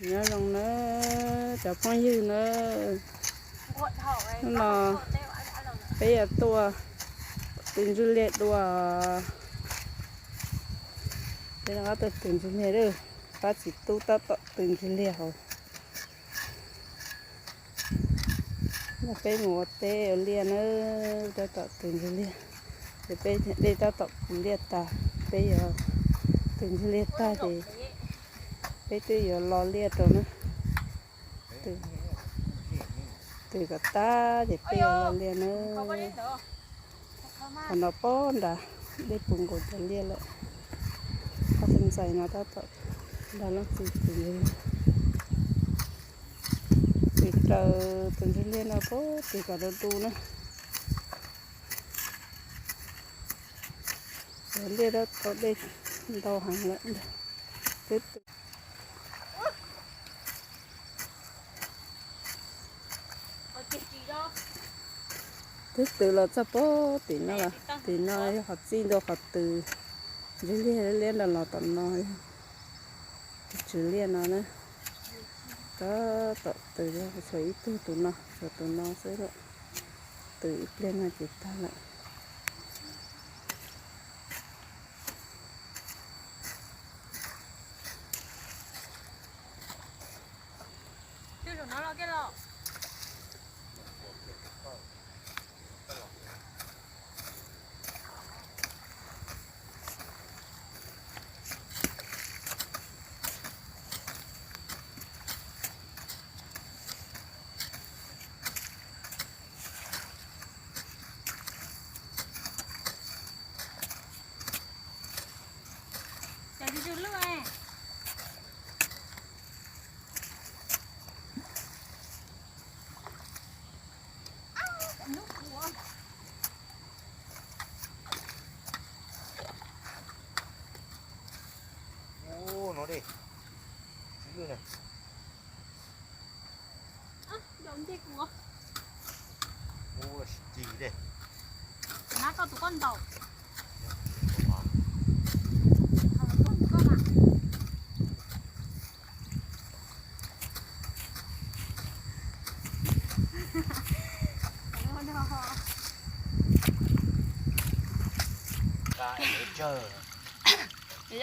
Nyob zoo na cov phooj ywg na, hnub no peb yuav tuaj tw ntswg liag dua. Peb no tuaj tw ntswg liag, pab txiv tub tab tom tw ntswg liag hauv. Peb mus ua teb ua liaj na, tab tom tw ntswg liag. Ces peb dej tab tom puv liaj tag, peb yuav tw ntswg liag tag ces peb twb yuav lo liaj rau na. Tw kom tag ces peb yuav lo liaj na. Qhov no pob nrad dej puv nkaus cov liaj lawm. Ob tug ntxhais no tab tom nrog leej txiv tw ntswg liag. Tw raws tus ntswg liag no puag tim kom du du na. Cov liaj tab tom dej ntau heev lawm ntag. Twb tw Twb tw los txog puag tim no los, tim no yog qhov txij ntua qhov tw ntswg liaj liab nrog los tom no yog tus tswv liaj no na. Tab tom tw, tshuav ib tug tus no, tshuav tus no xwb lawm. Tw ib pliag no ces tag lawm.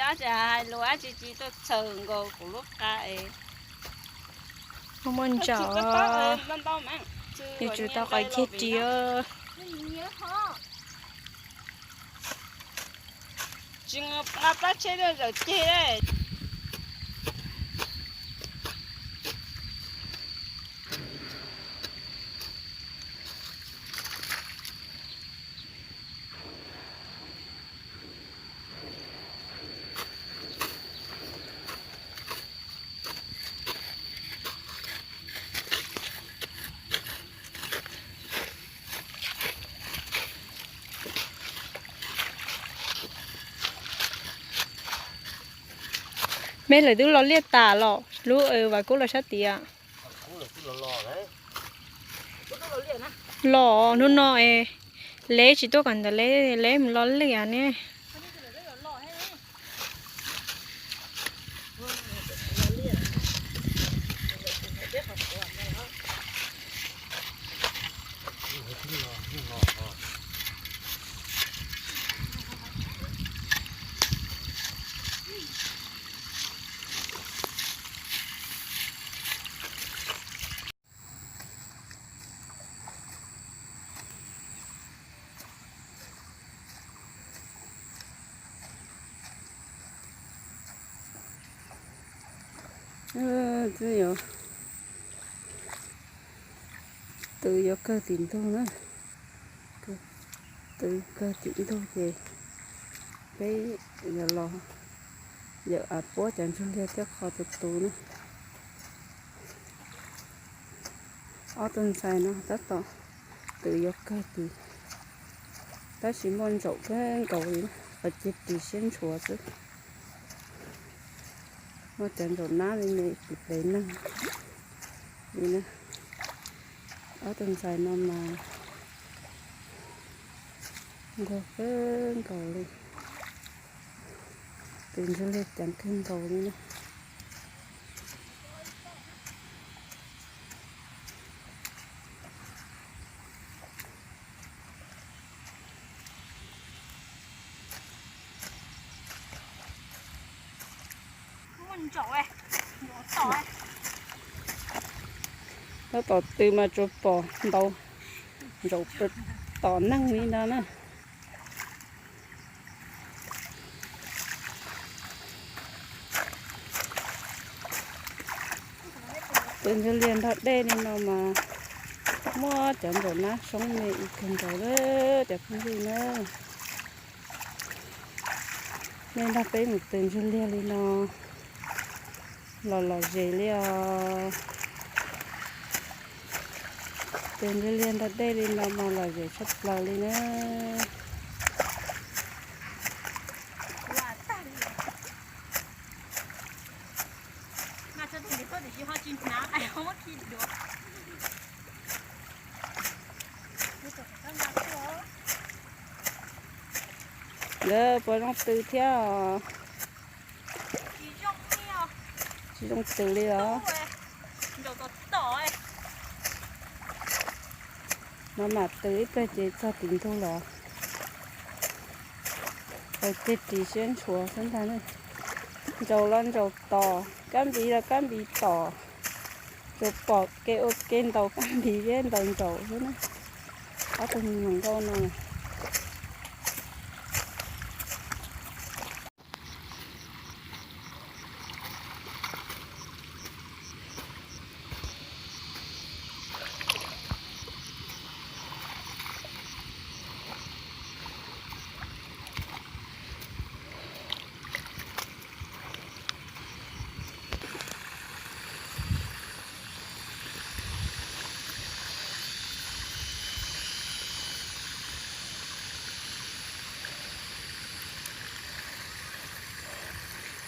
Yog tsis hais lus dab tsi tsis tuaj txhaws nkaus kuv lub qa es. Muaj muaj ntsaum, yuav tsum tau qhov ceg ris. Tsis nqa plab tsheb tuaj zawm ceg. Meb lawv twb lo liaj tas los lub Vam Kub los sab tias. Los hnub no es leb tsis tuaj kom ntawd leb, leb mus lo liaj ne. Twb yuav, twb yuav kawg tim ntug na. Twb kawg tim ntug ces peb yuav los yawm av puab cov ntsuag liag thiab kho tus tus na. Ob tug ntxhais no tab tom twb yuav kawg tim, tab sis muaj ntsaum kawg nkaus li, qhov ceg ris siab ntshuav xwb. Muaj cov ntsaum nab li me tis plev neeg li na. Ob tug ntxhais no mas nquag kawg nkaus li, twb ntsuag liag ceev kawg nkaus li na. Tab tom tw mas tsuas pom ntaus ntsaum tom neeg li no na. Tw ntsuag liag nrog dej li no mas muab cov ntsaum nab soob me ib kawg nkaus lawm cov phooj ywg na. Nej nrog peb mus tw ntsuag liag li no los lom zem li os. Tw ntsuag liag nrog dej li no mas lom zem tshaj plaws li na. Lawv puas zoo tw thiab os? Tsis zoo tw li os. No mam tw ib pliag ces txog tim ntug los. Tau ceg ris siab ntshuav xwb ntag. Ntsaum los ntsaum tom, kab npiv los kab npiv tom. Tsuas pom kev ua ke ntaus kab npiv thiab ntaus ntsaum xwb na. Ob tug me nyuam nkauj no.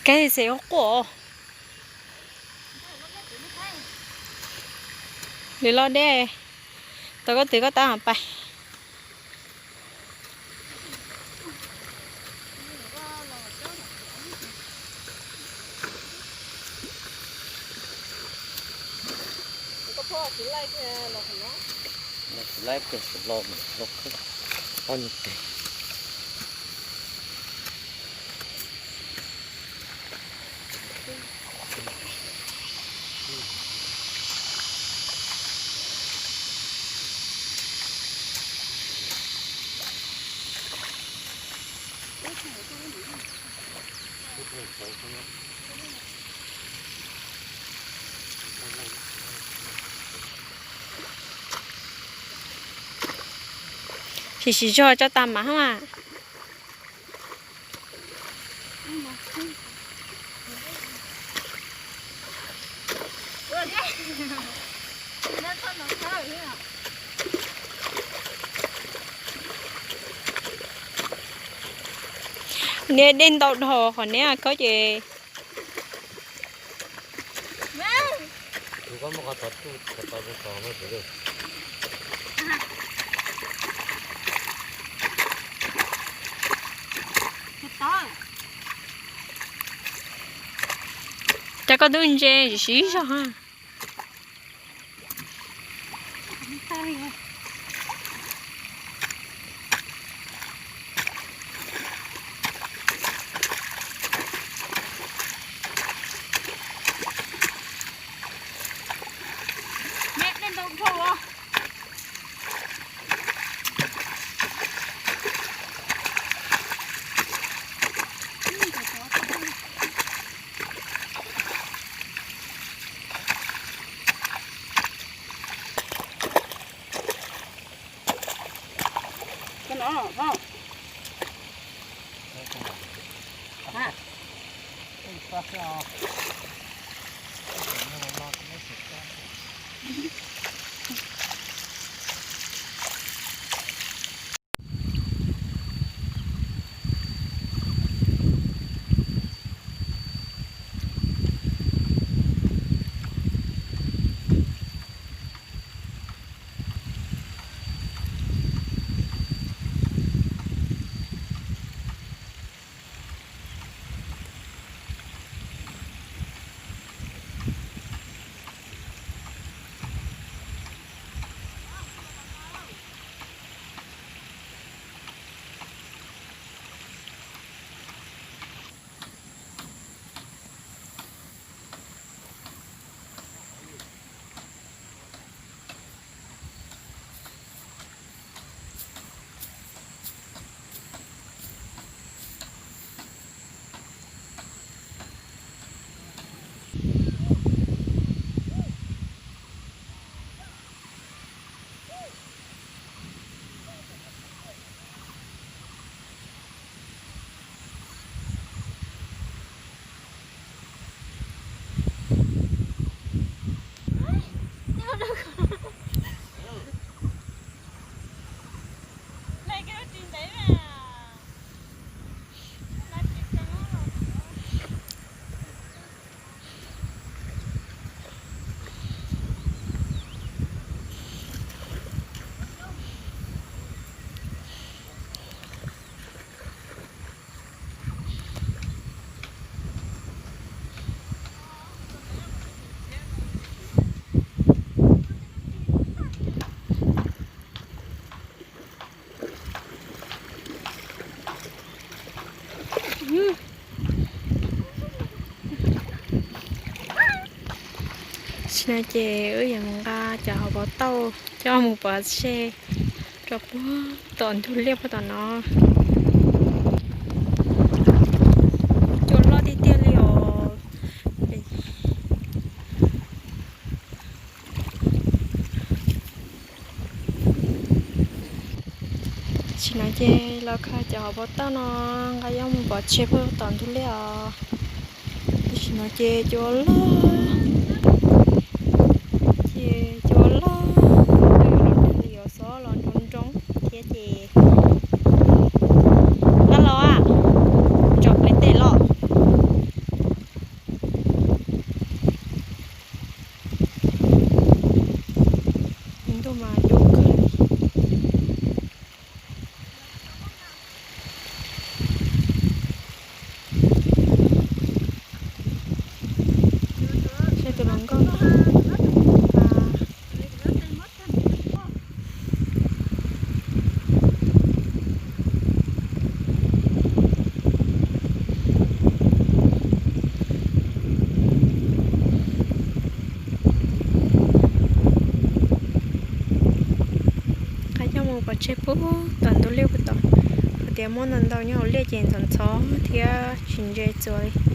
Kab xev ua quaj. Lwm loj deb, tau koj twv koj tab pais. Sim sim zog tso tas mas hab mas. Niag dej ntau dhau qhov niag khaub ces. Cas koj twb ntse siv zog. Tam sim no ces wb yuav mus nqa cov hauv paus tauj coj mus pov tseg rau puag tom ntug liaj puag tom no. Cua loj tiag tiag li os. Tam sim no ces los khaws cov hauv paus tauj no nqa coj mus pov tseg puag tom ntug liaj os. Tam sim no ces cua loj, ces cua loj, twb yuav los nrog li yuav xob los nroo nroo thiab ces qab los a, ntsaum peb tes los. Ntuj mas dub kawg li. Saib tus hluas nkauj no. Nqa coj mus pov tseg puag tom ntug liaj puag tod. Hais tias muaj ntau ntau nyob hauv liaj ces ntxhov ntxhov thiab tsis ntse txuas li.